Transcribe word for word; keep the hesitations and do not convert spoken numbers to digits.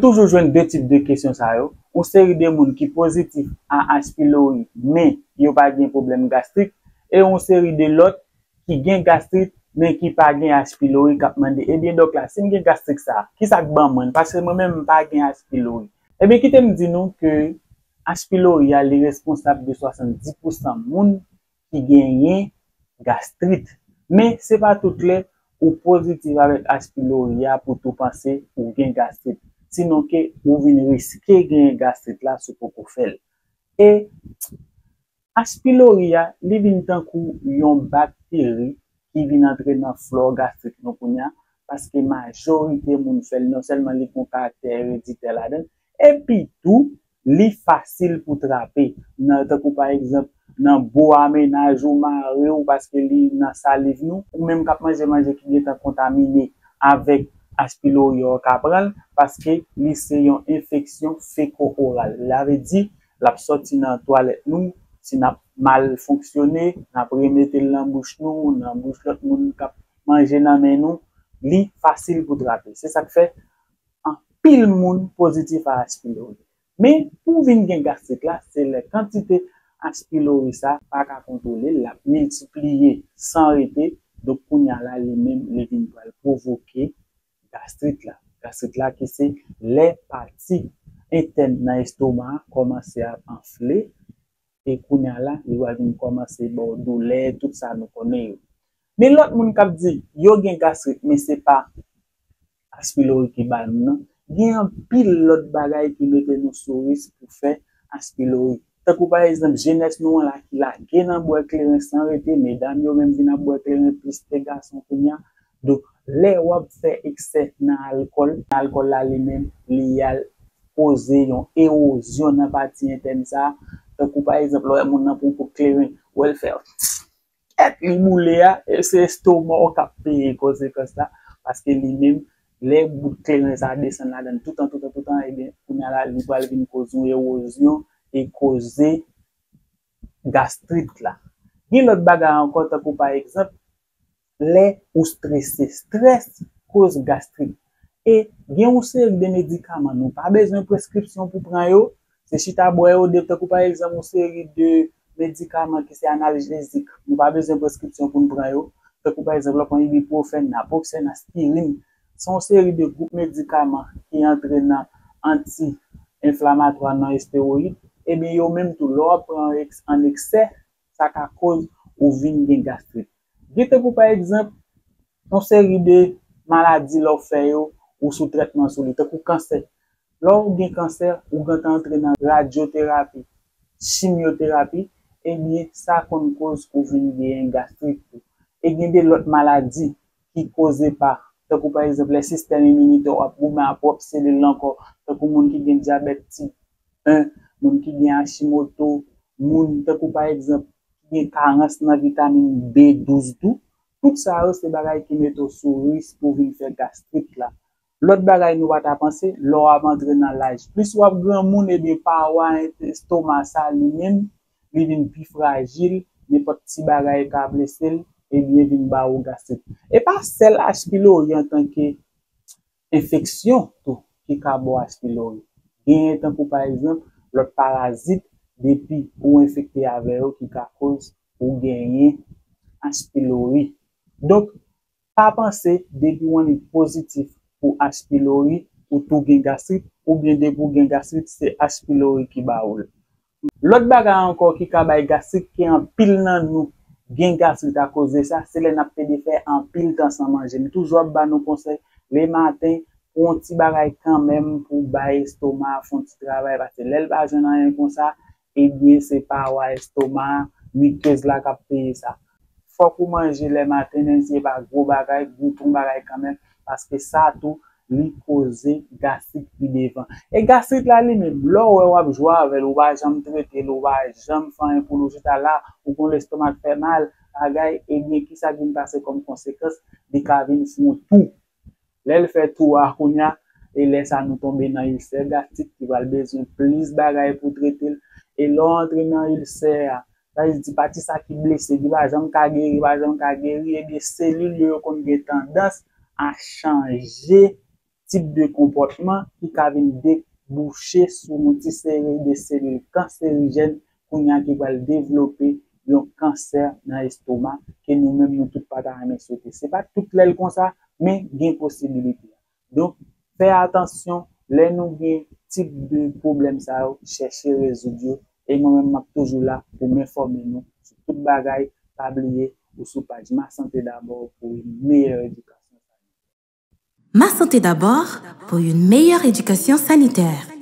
Toujou jwenn de tip de kesyon sa yo. Yon seri de moun ki pozitif a H. pylori, men yo pa gen pwoblèm gastrik, e yon seri de lòt ki gen gastrik, men ki pa gen H. pylori, k ap mande, "Ebyen, dòk la, si m gen gastrik sa, ki sa k ban mwen l? Paske mwen menm, m pa gen H. pylori." Ebyen, kite m di nou ke H. pylori a, li responsab de swasanndis pousan moun ki genyen gastrit. Men, se pa tout lè ou pozitif avèk H. pylori a pou tou panse ou gen gastrit. Sinon ke ou vin riske genyen gastrit la si w poko fè l. E H. pylori a, li vin tankou yon bakteri ki vin antre nan flò gastrik nou kounye a, paske majorite moun fè l, non sèlman li gen yon karaktè ereditè ladan l, epi tou, li fasil pou trape. Nan, tankou pa egzanp, nan bo a mennaj ou, mari w, paske li nan saliv nou, ou menm k ap manje manje ki gentan kontamine avèk H. pylori a, w ka pran l, paske li se yon enfeksyon feko-oral. Sa vle di, l ap sòti nan twalèt nou, si n ap mal fonksyone, n ap remete l nan bouch nou, nan bouch lòt moun k ap manje nan men nou, li fasil pou trape. Se sa k fè anpil moun pozitif a H. pylori. Men, pou w vin gen gastrit la, se lè kantite H. pylori sa pa ka kontwole, l ap miltipliye san rete. Donk, kounye a la, li menm, li vin pral pwovoke gastrit la. Gastrit la ki se lè pati entèn nan estoma a kòmanse ap anfle, e kounye a la, li pral vin kòmanse ba w doulè, tout sa nou konnen yo. Men lòt moun k ap di yo gen gastrit, men se pa H. pylori ki ba l nan, gen anpil lòt bagay ki mete nou sou risk pou fè H. pylori. Tankou pa egzanp, jenès nou an la ki lage nan bwè kleren san rete, medam yo menm vin ap bwè kleren plis ke gason kounye a. Donk, lè w ap fè eksè nan alkòl, alkòl la li menm, li al koze yon ewozyon nan pati entèn sa a. Tankou pa egzanp, lè w wè moun nan pran yon kout kleren, w wè l fè kèk li boule a, e se estoma w k ap peye konsekans la, paske li menm, lè bout kleren sa a desann ladan l toutan, toutan, toutan, ebyen, kounye a la, li pral vin koz yon ewozyon e koze gastrit la. Gen lòt bagay ankò, tankou pa egzanp, lè ou strese. Strès koz gastrit. E gen yon seri de medikaman, nou pa bezwen preskripsyon pou pran yo. Se chita bwè yo, de, tankou pa egzanp, yon seri de medikaman ki se analjezik. Nou pa bezwen preskripsyon pou n pran yo. Tankou pa egzanp, lè w pran ibuprofèn, naproxèn, aspirin. Se yon seri de gwoup medikaman ki antre nan anti-enflamatwa, non estewoyid. Ebyen, yo menm tou, lè w ap pran yo eks-, an eksè, sa ka koz ou vin gen gastrit. Gen tankou pa egzanp, yon seri de maladi lè w fè yo, ou sou trètman sou li, tankou kansè. Lè w gen kansè, ou gentan antre nan radyoterapi, chimyoterapi, ebyen, sa konn koz ou vin genyen gastrit tou. E gen de lòt maladi ki koze pa, tankou pa egzanp, lè sistèm iminitè w ap goumen a pwòp selil ankò, tankou moun ki gen dyabèt tip en, moun ki gen Hashimoto, moun, tankou pa egzanp, ki gen karans nan vitamin B douz tou. Tout sa yo se bagay ki mete w sou risk pou vin fè gastrit la. Lòt bagay nou pa ta panse, lè w ap antre nan laj. Plis w ap granmoun, ebyen, pawa estoma sa li menm, li vin pi frajil, nenpòt ti bagay ka blese l, ebyen, vin ba ou gastrit. E pa sèl H. pylori antanke enfeksyon tou ki ka ba w H. pylori. Genyen tankou pa egzanp lòt parazit, depi ou enfekte avè yo, ki ka koz ou genyen H. pylori. Donk, pa panse depi w annik pozitif pou H. pylori, ou tou gen gastrit, oubyen depi w gen gastrit, se H. pylori ki ba ou l. Lòt bagay ankò ki ka bay gastrit, ke anpil nan nou gen gastrit akoz de sa, se lè n ap pede fè anpil tan san manje. M toujou ap ba nou konsèy, lematen, pran yon ti bagay kanmenm pou bay estoma a fè yon ti travay, paske lè l pa jwenn anyen konsa, ebyen, se pawa estoma a, mikez la k ap peye sa. Fòk ou manje lè maten, menm si se pa gwo bagay, goute yon bagay kanmenm, paske sa tou, li koze gastrit pi devan. E gastrit la li menm, lè w wè w ap jwe avè l, ou pa janm trete l, ou pa janm fè anyen pou l, ou chita la, ou gon lestoma k fè mal, bagay, ebyen, kisa k vin pase kòm konsekans? Li ka vin fè yon tou. Lè l fè tou a kounye a, e lè sa nou tonbe nan ilsè gastrik ki pral bezwen plis bagay pou trete l. E lè w antre nan ilsè a, sa vle di pati sa ki blese, ki pa janm ka geri, pa janm ka geri, ebyen selil yo, yo konn gen tandans a chanje tip de konpòtman ki ka vin debouche sou yon ti seri de selil kanserijèn kounye a ki pral devlope yon kansè nan estoma ke nou menm nou tout pa ta renmen swete. Se pa tout lè l konsa, men gen posibilite. Donk, fè atansyon lè nou gen tip de pwoblèm sa yo, chèche rezoud yo. E mwen menm, m ap toujou la pou m enfòme nou sou tout bagay. Pa bliye ou sou paj Ma Santé D'abord pou yon meyè edikasyon. Ma Santé D'abord pour une meilleure éducation sanitaire.